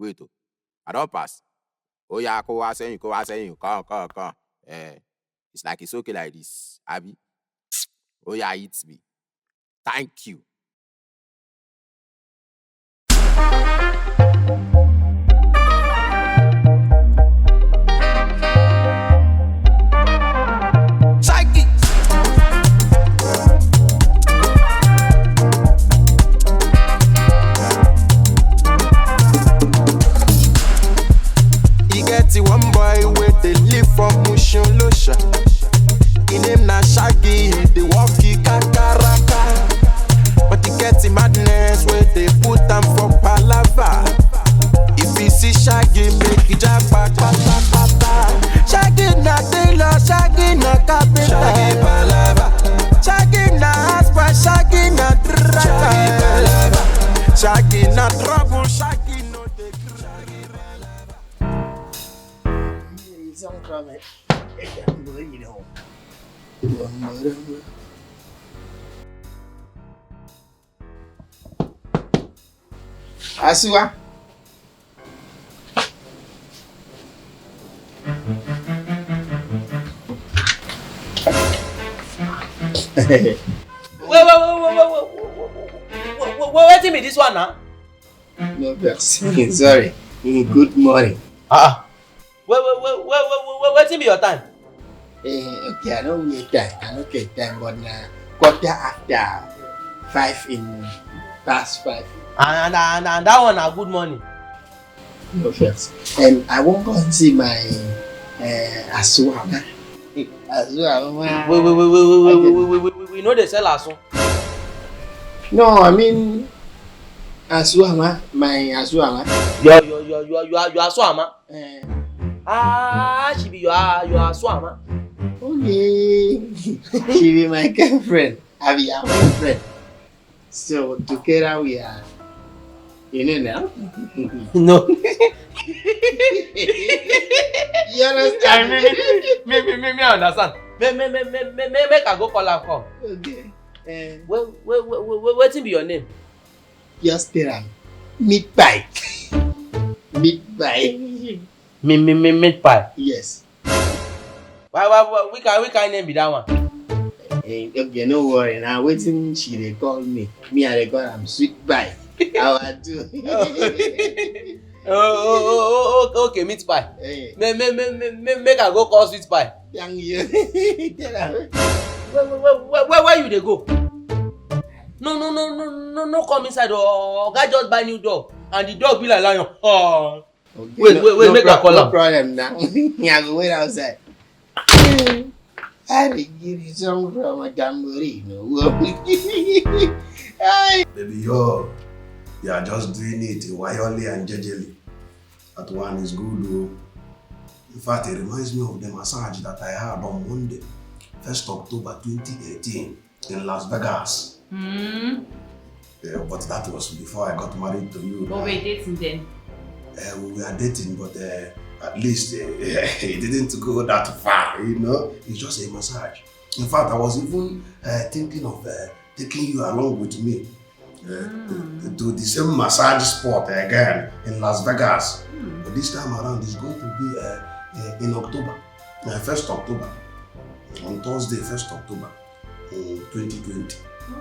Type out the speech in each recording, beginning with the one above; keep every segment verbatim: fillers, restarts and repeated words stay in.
Wait o, I don pass. Oya, kó wá sẹ́yìn, kó wá sẹ́yìn, come, come, come. Eh, it's like it's okay like this, abi? Oya, hit me. Thank you. Psychic. E get one boy wey dey live for Mushin Losha. Him name na Shaggy, he dey work e kakaraka. But e get the madness wey dey put am for palava. If you see Shaggy, make you japa kpatakpata. Shaggy na tailor, Shaggy na carpenter. Shaggy palava. Shaggy na husband, Shaggy na driver. Shaggy palava. Shaggy na trouble, Shaggy no dey gree. Asiwa. Wait, wait, wait, wait, wait, wait, wait, wait, wait, wait, wetin be this one now? No vex. Sorry. Mm, good morning. Ah. Wait, wait, wait, wait, wait, wait, wait, wetin be your time? Eh, okay, I no wear time. I no get time, but na quarter after five in past five. And, and, and, and that one na good morning. No vex. And I wan go and see my uh, Asuama. Asuama. Wait, wait, wait, wait, wait, wait, wait, wait, wait, wait, we no dey sell asun. No, I mean Asuama, my Asuama. Your your your your your your Asuama. Eh. Ah, she be your your Asuama. Okay. She be my girlfriend. I be her boyfriend. So together we are, you know now. No. You understand? Me, me, me, me, me, I understand. Me, me, me, me, me, me, make I go call her come. Okay. Eh. Wait, wait, wait, wait, wait, wetin be your name? Just tell am. Meat pie. Meat pie. Me, me, me, meat pie. Yes. Why, why, why, which kind, which kind name be that one? Eh, okay, no worry. Now, wetin she dey call me? Me, I dey call am sweet pie. How I do? Oh, oh, oh, oh, oh, okay, meat pie. Eh. Me, me, me, me, me, make I go call sweet pie. Thank you. Tell am. Where, where, where, where, where, where you dey go? No, no, no, no, no, no, come inside. Oh, oga just buy new dog, and the dog be like lion. Oh. Okay, wait, no, wait, wait, no make I prob-, call no am. Problem now. I go wait outside. I dey give you song from a tambourine. No. Hey. Baby, yo, you are just doing it quietly and jejely. That one is good, though. In fact, it reminds me of the massage that I had on Monday, first October twenty eighteen, in Las Vegas. Hmm. Yeah, but that was before I got married to you. But now, we're dating then. Uh, we were dating, but uh, at least uh, it didn't go that far, you know. It's just a massage. In fact, I was even uh, thinking of uh, taking you along with me uh, to, to the same massage spot again in Las Vegas. Hmm. But this time around, it's going to be uh, uh, in October, uh, first October, on Thursday, first October. Mm, twenty twenty.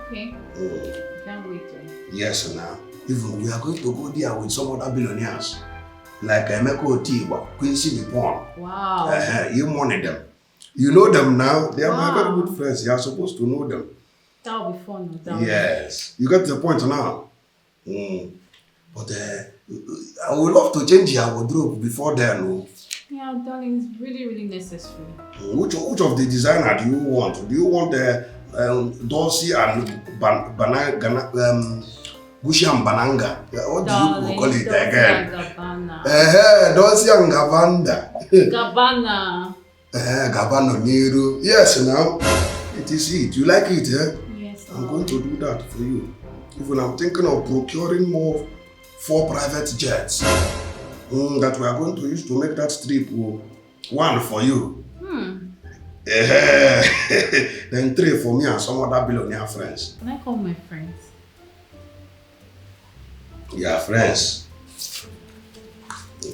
Okay. Mm. Can't wait. Oh. Yes, now. Even we are going to go there with some other billionaires, like Emeka Otigba, Quincy the Pawn. Wow. Uh, you money them. You know them now. They are my very good friends. You are supposed to know them. That will be fun. Yes. You get the point now. Mm. But uh, I would love to change your wardrobe before then. Oh. Yeah, darling, it's really, really necessary. Mm, which, which of the designer do you want? Do you want uh, um, Dolce and Ban- Bana- Gana- um, Gucci and Bananga? Uh, what do you call it again? Dolce and Gabbana. Uh, Dolce and Gabbana. Gabbana. Eh, Gabbana Nero. Yes, now. It is it. You like it, eh? Yes. I'm going to do that for you. Even I'm thinking of procuring more four private jets mm, that we are going to use to make that trip oh, one for you. Hmm. Eh, then three for me and some other billionaire friends. Can I call my friends? Your friends.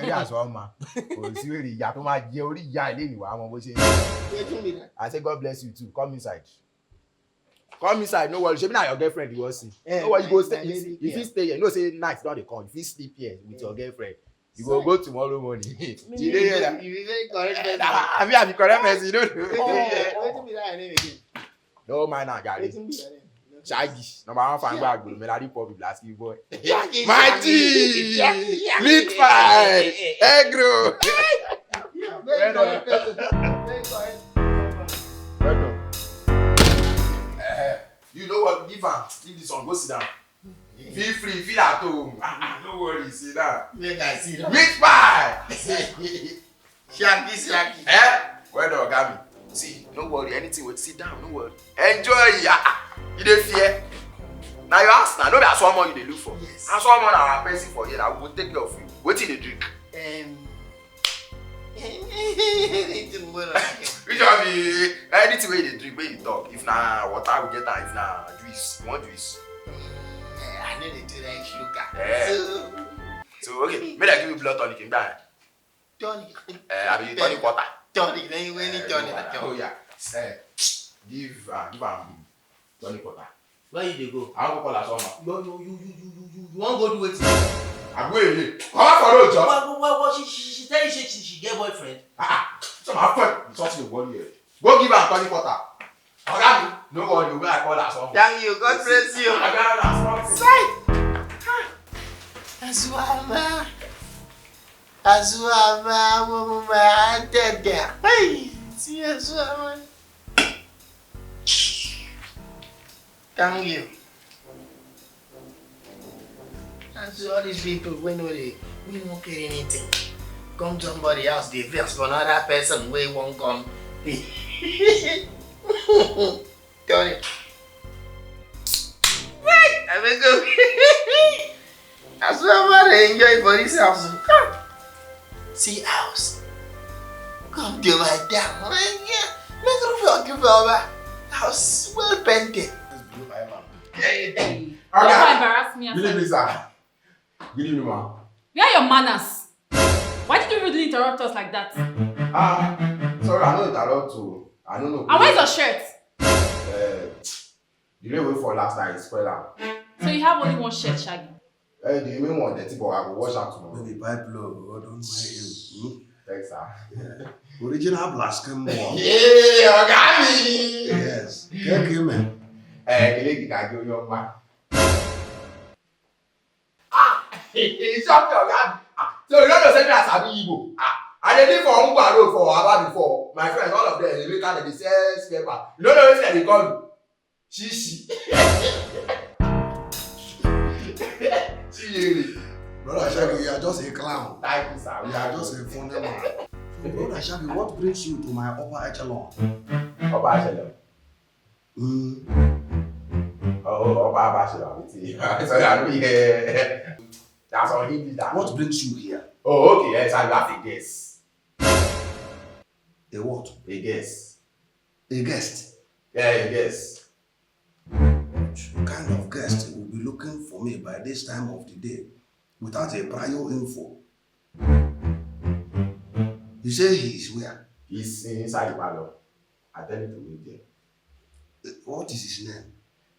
Very as one man. Kò sí wèrè ìyá tó máa jẹ orí ìyá ilé ìwà ọmọ bó ṣe ń. Wetin be that? I say God bless you too. Come inside. Come inside, no worry. Shebi na your girlfriend you wan see? Eh, no worry, you go stay. You fit stay here. You know say night don dey come. You fit sleep here with your girlfriend. You go go tomorrow morning. You dey hear that? You be very correct person. Ah, I mean, I be correct person. You don't know. Wetin be that name again? No mind na, jare. Wetin be that name? Shaggy, number one fan gba agboro, Melody Pop, Blaski boy. Shaggy, my G, Shaggy, Shaggy, Shaggy. Big five, egg roll. Very correct person. Very correct. Well done. Eh, you know what? Leave am. Leave this one. Go sit down. Feel free. Feel at home. Ah, ah, no worry. Sit down. Make I sit down. Meat pie. Shaki, shaki. Eh? Well done, Oga mi. See, no worry, anything wey, sit down, no worry. Enjoy, yeah. You dey fear? Na your house na, no be as one more you dey look for. Yes. As one more na our person for here, na we go take care of you. Wetin you dey drink? Um, anything wey una get. Which one be anything wey you dey drink, wey you talk? If na water, we get am. If na juice, you want juice? Eh, I no dey tolerate sugar. Eh. So, so, okay, make I give you blood tonic, you buy. Tonic. Eh, abi tonic water. Tonic, then you any tonic. Oh yeah. Eh, give, uh, give am tonic water. Where you dey go? I wan go call Asoma. You, you, you, you, you, you, you wan go do wetin? I go away. Come out for road, John. What, what, what, what? She, she, she tell you say she, she get boyfriend? Ah, ah. So my friend, something dey worry you. Go give am tonic water. Oga mi, no worry, wey I call Asoma. Thank you. God bless you. Oga Asoma. Say. Azuama. Azuama, woman, my heart dead there. Hey, see Azuama. Thank you. And so all these people wey no dey, wey no get anything, come somebody house dey vex for another person wey wan come. Tony. Wait, I will go. As well, man, I enjoy for this house. See house. Come to my down. Make room for occupy over. House well painted. Don't embarrass me. Good evening, sir. Good evening, ma. Where are your manners? Why did you rudely interrupt us like that? Ah, sorry, I no interrupt you. I no know. And where's your shirt? Eh, the rain wey fall last night spoil am. So you have only one shirt, Shaggy? Eh, the main one dirty, but I go wash am tomorrow. No be pipe law, or don't mind you. Thanks, sir. Original Black Skin Boy. Yeah, oga mi. Yes. Keke me. Eh, kele ki ka jo yo ma. Ah, it's up to oga. Ah, so you don't know say me I sabi Igbo. Ah, I dey live for Ungwa Road for Aba before. My friends, all of them, they make they dey sell spare part. You don't know wetin I dey call you? Shishi. Chiyere. Brother Shaggy, you are just a clown. Thank you, sir. You are just a funny man. So, Brother Shaggy, what brings you to my upper echelon? Oba Ashelo. Mm, Oh, Oba Ashelo. Sorry, I don't hear. That's all he did that. what brings you here? Oh, okay. Yes, I have a guess. A what? A guess. A guest. Yeah, a guess. What kind of guest will be looking for me by this time of the day without a prior info? You say he is where? He's inside the parlor. I tell him to wait there. What is his name?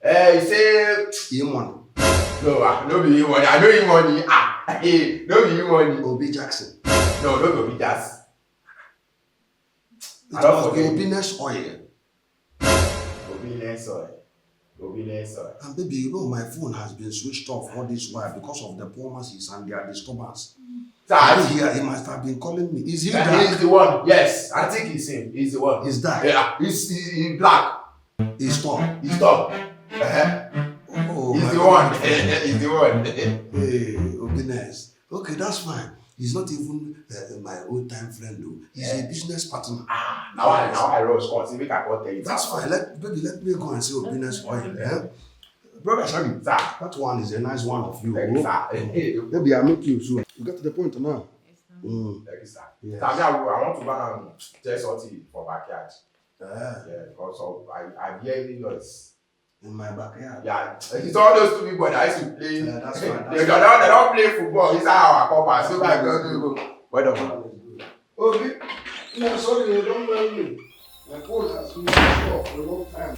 Eh, he say Imon. no, ah, no be him money. I know him money. Ah, eh, no be him money. Obi Jackson. No, no be Obi Jackson. It I don't must be forget. Obiness Oil. Obi Lensoy. Obi Lensoy. And baby, you know my phone has been switched off all this while because of the poor masses and their disturbance. Sir, I I don't hear. He must have been calling me. Is he That that? Is the one. Yes, I think he's him. He's the one. Is that? Yeah, he's he's he's black. He's tall. He's tall. Uh-huh. Oh, He's my the God. One. He's the one. Hey, Obiness. Okay, that's fine. He's not even uh, my old time friend though. He's a business partner. Ah, now I now I rush come see make I come tell you. That's fine. Let baby, let me go and see Obiness Oil. Eh? Brother Shaggy, Sir, that one is a nice one of you. thank you, sir. Baby, I make you so. You get to the point now. Mm. Thank you, sir. Yes. Sir, me, I, will- I want to go and tell something for backyard. Ah, Yeah, because of, I I hear any noise. in my backyard. Yeah, it's all those two people that I used to play. Yeah, that's fine, they, that's don't, they don't play football. It's our compound. So I don't do go. Well done. Obi, no, sorry, you don't mind me. My phone has been switched off for a long time.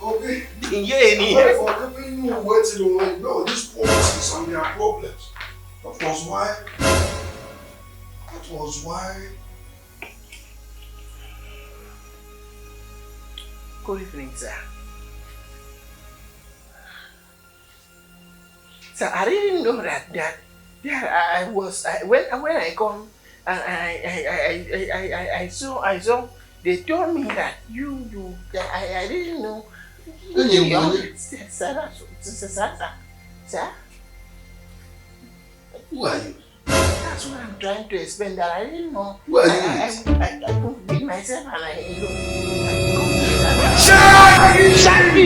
Obi, Iye ni. sorry for keeping you waiting. Oh, no, this phone is and their problems. That was why. That was why. Good evening, sir. Sir, I didn't know that that, that I I was I, when when I come and I I, I, I, I, I I saw I saw they told me that you you I, I didn't know. Then you Yeah, money. Sir, sir, that's- sir, sir, sir, sir. Who are you? That's what I'm trying to explain. That I didn't know. Who are you I, I, with? I, I could be myself and I. Shaggy! Shaggy!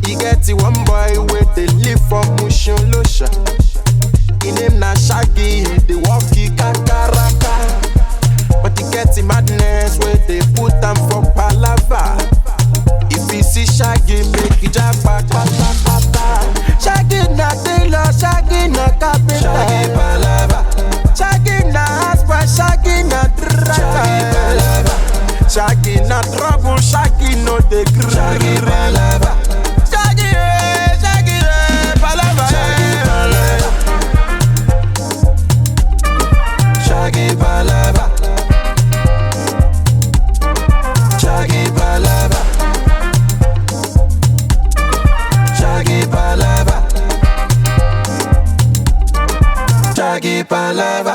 E get the one boy wey dey live for Mushin Losha. Im name na Shaggy, he dey work e kakaraka. But e get the madness wey dey put am for palava. If you see Shaggy, make you japa kpatakpata. Shaggy na tailor, Shaggy na carpenter. Shaggy palava. Shaggy na husband, Shaggy na driver. Shaggy palava. Shaggy na trouble, Shaggy no dey gree. Shaggy palava. Shaggy, eh, Shaggy, eh, palava, eh. Shaggy palava. Shaggy palava. Shaggy palava. Shaggy palava. Shaggy palava.